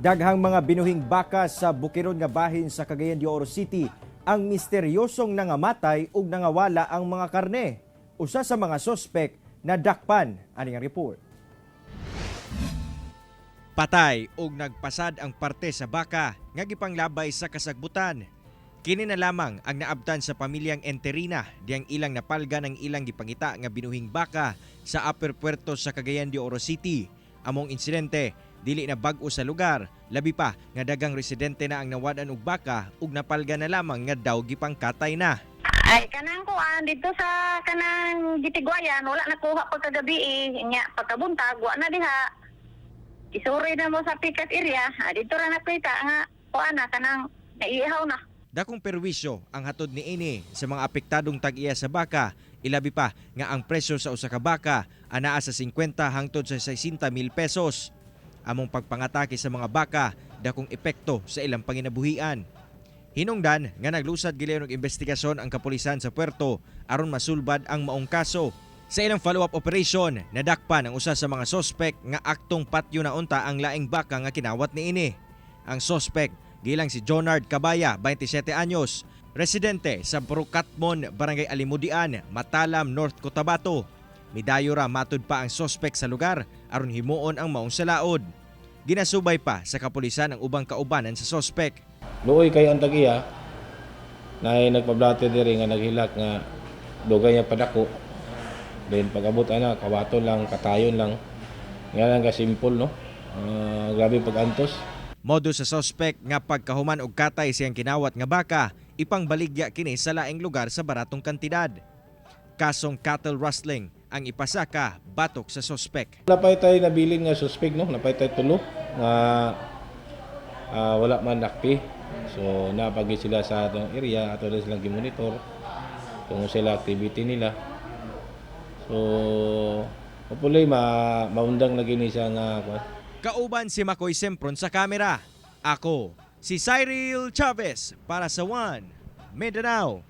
Daghang mga binuhing baka sa Bukiron nga bahin sa Cagayan de Oro City ang misteryosong nangamatay ug nangawala ang mga karne. Usa sa mga sospek nadakpan, ani ang report. Patay ug nagpasad ang parte sa baka nga gipanglabay sa kasagbutan. Kini na lamang ang naabtan sa pamilyang Enterina diyang ilang napalga ng ilang gipangita nga binuhing baka sa Upper Puerto sa Cagayan de Oro City. Among insidente, dili na bag-o sa lugar, labi pa nga daghang residente na ang nawad-an og baka ug napalga na lamang nga daw gipangkatay na. Ay, kanang kuan dito sa kanang gitigwayan, wala nakuha pagkagabi eh. Nya, pagkabuntag, wa na diha. Isuri na mo sa pikas area, ah, dito ra nakita nga kuan na kanang naiihaw na. Dakong perwisyo ang hatod niini sa mga apektadong tag-iya sa baka, ilabi pa nga ang presyo sa usa ka baka anaa sa 50 hangtod sa 60 mil pesos. Among pagpangatake sa mga baka, dakong epekto sa ilang panginabuhian. Hinungdan nga naglusad gilayon og investigasyon ang kapulisan sa puerto aron masulbad ang maong kaso. Sa ilang follow-up operation, nadakpan ang usa sa mga sospek nga aktong patyo na unta ang laing baka nga kinawat niini. Ang sospek gilang si Jonard Cabaya, 27 anyos, residente sa Brukatmon, Barangay Alimudian, Matalam, North Cotabato. Midayo ra matud pa ang sospek sa lugar aron himuon ang maong salaod. Ginasubay pa sa kapulisan ang ubang kaubanan sa sospek. Luoy kay ang tag-iya na nagpablate diri nga naghilak nga dugay niya padako. Then pag-abot ana, kawaton lang, katayon lang. Nga lang ka simple, no. Ah, grabe pag-antos. Modo sa sospek nga pagkahuman og katay siyang kinawat nga baka, ipangbaligya kini sa laing lugar sa baratong kantidad. Kasong cattle rustling ang ipasaka batok sa sospek. Napay tay nabilin nga suspect, no, napay tay tulo nga wala man nakpi. So napagi sila sa atong area, ato rin silang gimonitor kung sila activity nila. So hopefully maundang lagi ni siya nga kuan. Kauban si Makoy Sempron sa kamera. Ako, si Cyril Chavez para sa One Mindanao.